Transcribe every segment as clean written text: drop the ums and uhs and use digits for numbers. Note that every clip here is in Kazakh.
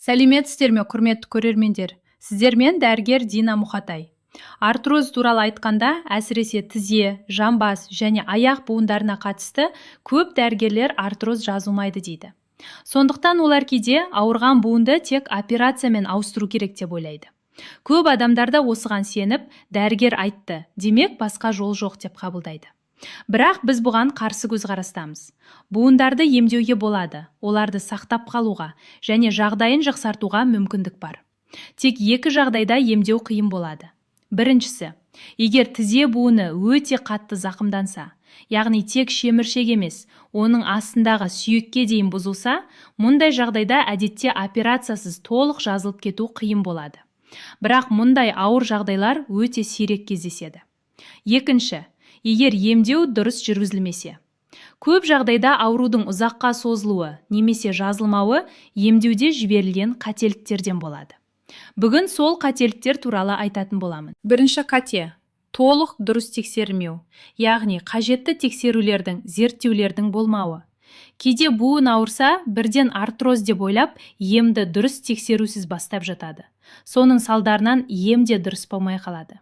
Сәлеметсіздер ме, құрметті көрермендер! Сіздермен дәрігер Дина Мұқатай. Артроз туралы айтқанда, әсіресе тізе, жамбас және аяқ буындарына қатысты көп дәрігерлер артроз жазылмайды дейді. Сондықтан олар кейде ауырған буынды тек операциямен ауыстыру керек деп ойлайды. Көп адамдар да осыған сеніп, дәрігер айтты, демек, басқа жол жоқ деп қабылдайды. Бірақ біз бұған қарсы көзқарастамыз. Буындарды емдеуге болады, оларды сақтап қалуға және жағдайын жақсартуға мүмкіндік бар. Тек екі жағдайда емдеу қиын болады. Біріншісі, егер тізе буыны өте қатты зақымданса, яғни тек шеміршек емес, оның астындағы сүйекке дейін бұзылса, мұндай жағдайда әдетте операциясыз толық жазылып кету қиын болады. Бірақ мұндай ауыр жағдайлар өте сирек кездеседі. Екінші, егер емдеу дұрыс жүргізілмесе. Көп жағдайда аурудың ұзаққа созылуы немесе жазылмауы емдеуде жіберілген қателіктерден болады. Бүгін сол қателіктер туралы айтатын боламын. Бірінші қате – толық дұрыс тексерілмеу, яғни қажетті тексерулердің, зерттеулердің болмауы. Кейде буын ауырса, бірден артроз деп ойлап, емді дұрыс тексерусіз бастап жатады. Соның салдарынан ем де дұрыс болмай қалады.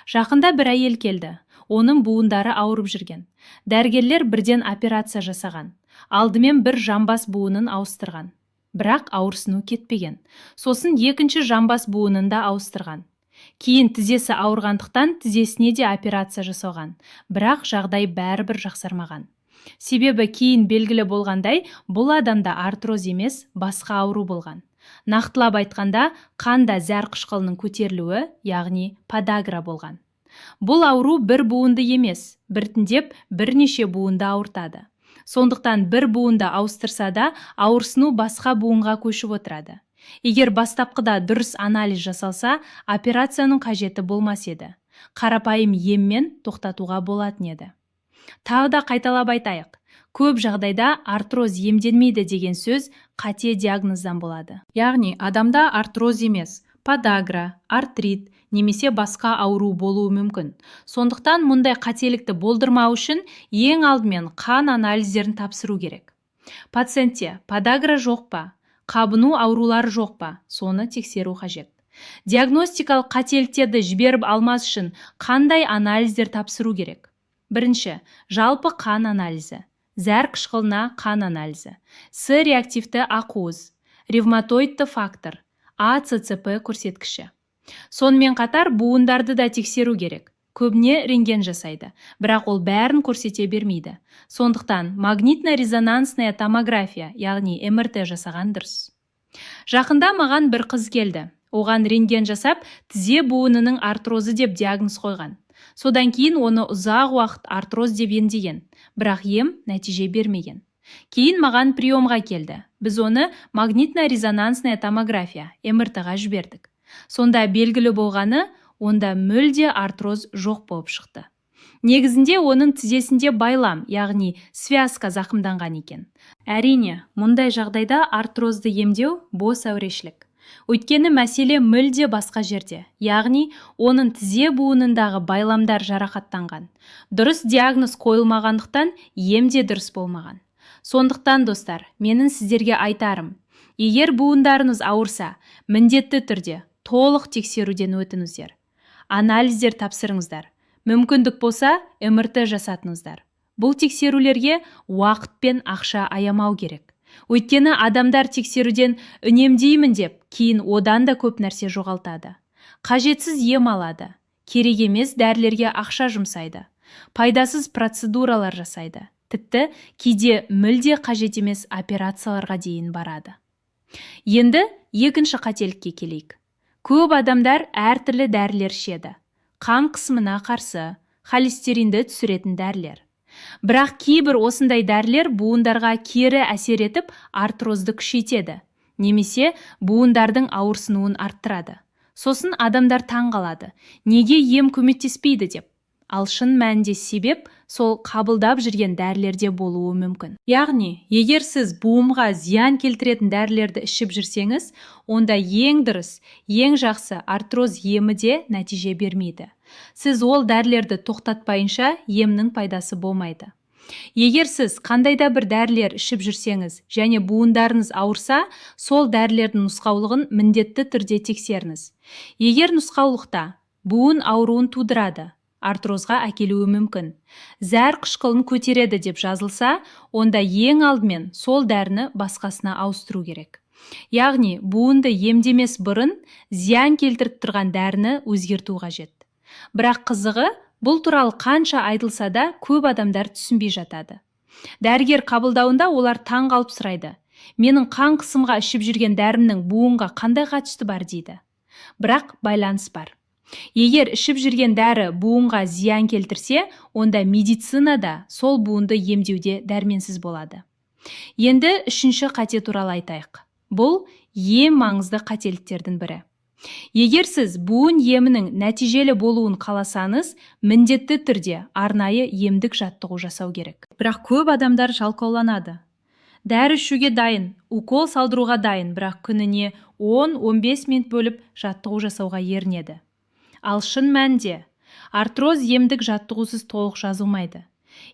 Жақында бір әйел келді. Оның буындары ауырып жүрген. Дәрігерлер бірден операция жасаған. Алдымен бір жамбас буынын ауыстырған. Бірақ ауырсыну кетпеген. Сосын екінші жамбас буынын да ауыстырған. Кейін тізесі ауырғандықтан тізесіне де операция жасалған. Бірақ жағдай бәрібір жақсармаған. Себебі кейін белгілі болғандай, бұл адамда артроз емес, басқа ауру болған. Нақтылап айтқанда, қанда зәр қышқылының көтерілуі, яғни подагра болған. Бұл ауру бір буынды емес, біртіндеп бірнеше буынды ауыртады. Сондықтан бір буынды ауыстырса да, ауырсыну басқа буынға көшіп отырады. Егер бастапқыда дұрыс анализ жасалса, операцияның қажеті болмас еді. Қарапайым еммен тоқтатуға болатын еді. Тағы да қайталап айтайық. Көп жағдайда артроз емделмейді деген сөз қате диагноздан болады. Яғни адамда артроз емес, подагра, артрит немесе басқа ауру болуы мүмкін. Сондықтан мұндай қателікті болдырмау үшін ең алдымен қан анализдерін тапсыру керек. Пациентте подагра жоқ па, қабыну аурулары жоқ па, соны тексеру қажет. Диагностикалық қателіктерді жіберіп алмас үшін қандай анализдер тапсыру керек? Бірінші, жалпы қан анализі, зәр қышқылына қан анализі, С реактивті ақуыз, ревматоидты фактор, АЦЦП көрсеткіші. Сонымен қатар буындарды да тексеру керек. Көбіне рентген жасайды, бірақ ол бәрін көрсете бермейді. Сондықтан магнитно-резонансная томография, яғни МРТ жасаған дұрыс. Жақында маған бір қыз келді. Оған рентген жасап, тізе буынының артрозы деп диагноз қойған. Содан кейін оны ұзақ уақыт артроз деп емдеген, бірақ ем нәтиже бермеген. Кейін маған приемға келді. Біз оны магнитно-резонансная томография, МРТ-ға жібердік. Сонда белгілі болғаны, онда мүлде артроз жоқ болып шықты. Негізінде оның тізесінде байлам, яғни связка зақымданған екен. Әрине, мұндай жағдайда артрозды емдеу – бос әурешілік. Өйткені мәселе мүлде басқа жерде, яғни оның тізе буынындағы байламдар жарақаттанған. Дұрыс диагноз қойылмағандықтан ем де дұрыс болмаған. Сондықтан, достар, менің сіздерге айтарым: егер буындарыңыз ауырса, міндетті түрде толық тексеруден өтіңіздер. Анализдер тапсырыңыздар. Мүмкіндік болса, МРТ жасатыңыздар. Бұл тексерулерге уақыт пен ақша аямау керек. Өйткені адамдар тексеруден үнемдеймін деп, кейін одан да көп нәрсе жоғалтады. Қажетсіз ем алады, керек емес дәрілерге ақша жұмсайды, пайдасыз процедуралар жасайды. Тіпті кейде мүлде қажет емес операцияларға дейін барады. Енді екінші қателікке келейік. Көп адамдар әртүрлі дәрілер ішеді. Қан қысымына қарсы, холестеринді түсіретін дәрілер. Бірақ кейбір осындай дәрілер буындарға кері әсер етіп, артрозды күшейтеді немесе буындардың ауырсынуын арттырады. Сосын адамдар таң қалады, неге ем көмектеспейді деп. Ал шын мәнінде себеп сол қабылдап жүрген дәрілерде болуы мүмкін. Яғни, егер сіз буынға зиян келтіретін дәрілерді ішіп жүрсеңіз, онда ең дұрыс, ең жақсы артроз емі де нәтиже бермейді. Сіз ол дәрілерді тоқтатпайынша, емнің пайдасы болмайды. Егер сіз қандай да бір дәрілер ішіп жүрсеңіз және буындарыңыз ауырса, сол дәрілердің нұсқаулығын міндетті түрде тексеріңіз. Егер нұсқаулықта буын ауруын тудырады, артрозға әкелуі мүмкін, зәр қышқылын көтереді деп жазылса, онда ең алдымен сол дәріні басқасына ауыстыру керек. Яғни буынды емдемес бұрын зиян келтіріп тұрған дәріні өзгерту қажет. Бірақ қызығы, бұл туралы қанша айтылса да, көп адамдар түсінбей жатады. Дәрігер қабылдауында олар таң қалып сұрайды: менің қан қысымға ішіп жүрген дәрімнің буынға қандай қатысы бар дейді. Бірақ байланыс бар. Егер ішіп жүрген дәрі буынға зиян келтірсе, онда медицинада сол буынды емдеуде дәрменсіз болады. Енді үшінші қате туралы айтайық. Бұл ең маңызды қателіктердің бірі. Егер сіз буын емінің нәтижелі болуын қаласаңыз, міндетті түрде арнайы емдік жаттығу жасау керек. Бірақ көп адамдар жалқауланады. Дәрі ішуге дайын, укол салдыруға дайын, бірақ күніне 10-15 минут бөліп жаттығу жасауға ерінеді. Ал шын мәнінде артроз емдік жаттығусыз толық жазылмайды.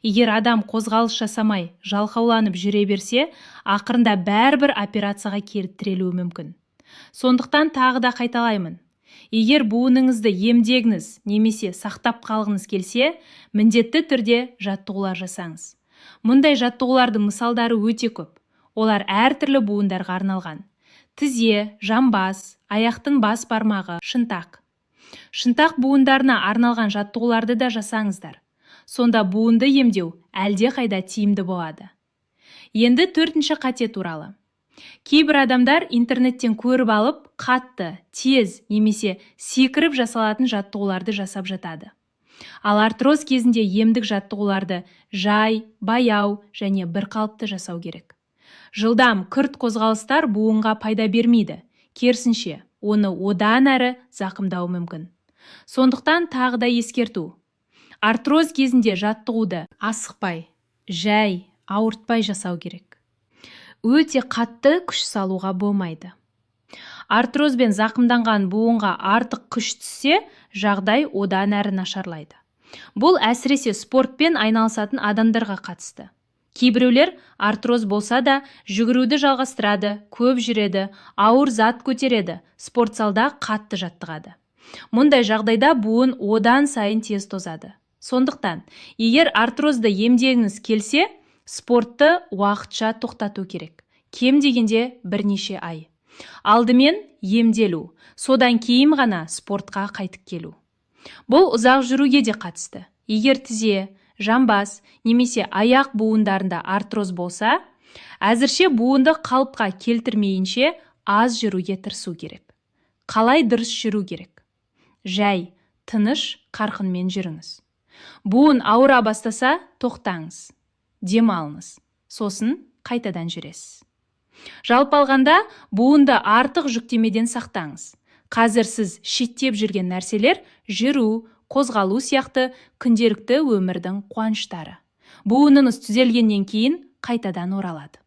Егер адам қозғалыс жасамай, жалқауланып жүре берсе, ақырында бәрібір операцияға келіп тірелуі мүмкін. Сондықтан тағы да қайталаймын. Егер буыныңызды емдегіңіз немесе сақтап қалғыңыз келсе, міндетті түрде жаттығулар жасаңыз. Мұндай жаттығулардың мысалдары өте көп. Олар әртүрлі буындарға арналған. Тізе, жамбас, аяқтың бас бармағы, шынтақ. Шынтақ буындарына арналған жаттығуларды да жасаңыздар. Сонда буынды емдеу әлдеқайда тиімді болады. Енді төртінші қате туралы. Кейбір адамдар интернеттен көріп алып, қатты, тез немесе секіріп жасалатын жаттығуларды жасап жатады. Ал артроз кезінде емдік жаттығуларды жай, баяу және бірқалыпты жасау керек. Жылдам, күрт қозғалыстар буынға пайда бермейді. Керісінше, оны одан әрі зақымдауы мүмкін. Сондықтан тағы да ескерту. Артроз кезінде жаттығуды асықпай, жай, ауыртпай жасау керек. Өте қатты күш салуға болмайды. Артрозбен зақымданған буынға артық күш түссе, жағдай одан әрі нашарлайды. Бұл әсіресе спортпен айналысатын адамдарға қатысты. Кейбіреулер артроз болса да жүгіруді жалғастырады, көп жүреді, ауыр зат көтереді, спортзалда қатты жаттығады. Мұндай жағдайда буын одан сайын тез тозады. Сондықтан, егер артрозды емдегіңіз келсе, спортты уақытша тоқтату керек. Кем дегенде бірнеше ай. Алдымен емделу, содан кейін ғана спортқа қайтып келу. Бұл ұзақ жүруге де қатысты. Егер тізе, жамбас немесе аяқ буындарында артроз болса, әзірше буынды қалыпқа келтірмейінше аз жүруге тырысу керек. Қалай дұрыс жүру керек? Жай, тыныш қарқынмен жүріңіз. Буын ауыра бастаса, тоқтаңыз, демалыңыз, сосын қайтадан жүресіз. Жалпы алғанда, буынды артық жүктемеден сақтаңыз. Қазір сіз шеттеп жүрген нәрселер жүру, қозғалу сияқты күнделікті өмірдің қуаныштары. Буыныңыз түзелгеннен кейін қайтадан оралады.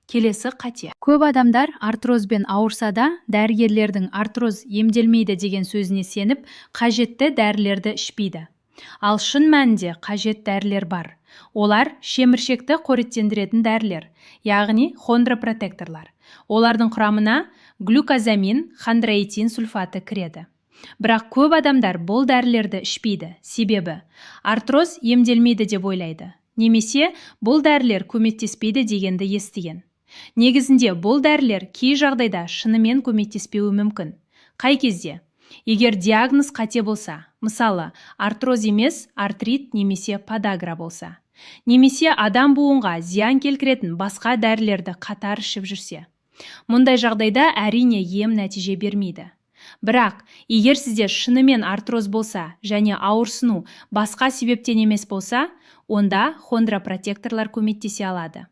Келесі қате. Көп адамдар артрозбен ауырса да, дәрігерлердің артроз емделмейді деген сөзіне сеніп, қажетті дәрілерді ішпейді. Ал шын мәнінде қажет дәрілер бар. Олар шеміршекті қоректендіретін дәрілер, яғни хондропротекторлар. Олардың құрамына глюкозамин, хондроитин сульфаты кіреді. Бірақ көп адамдар бұл дәрілерді ішпейді, себебі артроз емделмейді деп ойлайды. Немесе бұл дәрілер көмектеспейді дегенді естіген. Негізінде бұл дәрілер кей жағдайда шынымен көмектеспеуі мүмкін. Қай кезде? Егер диагноз қате болса, мысалы, артроз емес, артрит немесе подагра болса. Немесе адам буынға зиян келтіретін басқа дәрілерді қатар ішіп жүрсе. Мұндай жағдайда әрине ем нәтиже бермейді. Бірақ, егер сізде шынымен артроз болса және ауырсыну басқа себептен емес болса, онда хондропротекторлар көмектесе алады.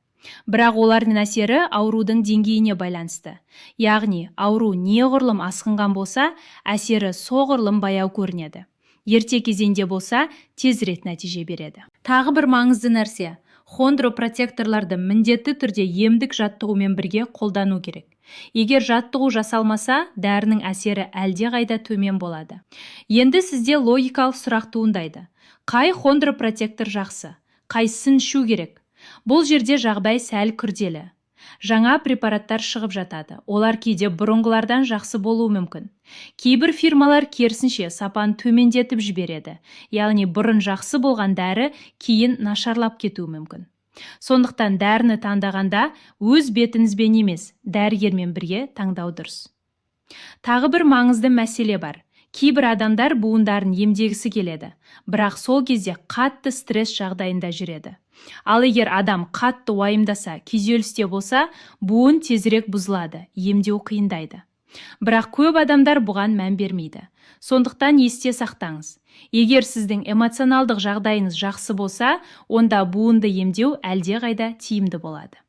Бірақ олардың әсері аурудың деңгейіне байланысты. Яғни, ауру неғұрлым асқынған болса, әсері соғұрлым баяу көрінеді. Ерте кезеңде болса, тезірек нәтиже береді. Тағы бір маңызды нәрсе, хондропротекторларды міндетті түрде емдік жаттығумен бірге қолдану керек. Егер жаттығу жасалмаса, дәрінің әсері әлдеқайда төмен болады. Енді сізде логикалық сұрақ туындайды. Қай хондропротектор жақсы? Қайсысын ішу керек? Бұл жерде жағдай сәл күрделі. Жаңа препараттар шығып жатады. Олар кейде бұрынғылардан жақсы болуы мүмкін. Кейбір фирмалар керісінше сапаны төмендетіп жібереді. Яғни бұрын жақсы болған дәрі кейін нашарлап кетуі мүмкін. Сондықтан дәріні таңдағанда өз бетіңізбен емес, дәрігермен бірге таңдау дұрыс. Тағы бір маңызды мәселе бар. Кейбір адамдар буындарын емдегісі келеді, бірақ сол кезде қатты стресс жағдайында жүреді. Ал егер адам қатты уайымдаса, күйзелісте болса, буын тезірек бұзылады, емдеу қиындайды. Бірақ көп адамдар бұған мән бермейді. Сондықтан есте сақтаңыз. Егер сіздің эмоционалдық жағдайыңыз жақсы болса, онда буынды емдеу әлдеқайда тиімді болады.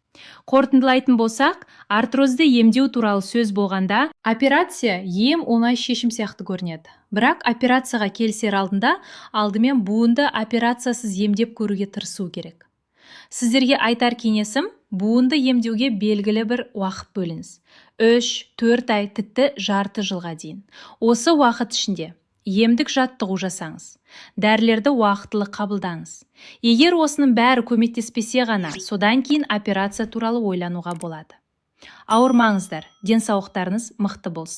Қорытындылайтын болсақ, артрозды емдеу туралы сөз болғанда, операция ең оңай шешім сияқты көрінеді. Бірақ операцияға келісер алдында алдымен буынды операциясыз емдеп көруге тырысу керек. Сіздерге айтар кеңесім: буынды емдеуге белгілі бір уақыт бөліңіз. 3-4 ай, тіпті жарты жылға дейін. Осы уақыт ішінде емдік жаттығу жасаңыз, дәрілерді уақытылы қабылдаңыз. Егер осының бәрі көмектеспесе ғана, содан кейін операция туралы ойлануға болады. Ауырмаңыздар, денсаулықтарыңыз мықты болсын.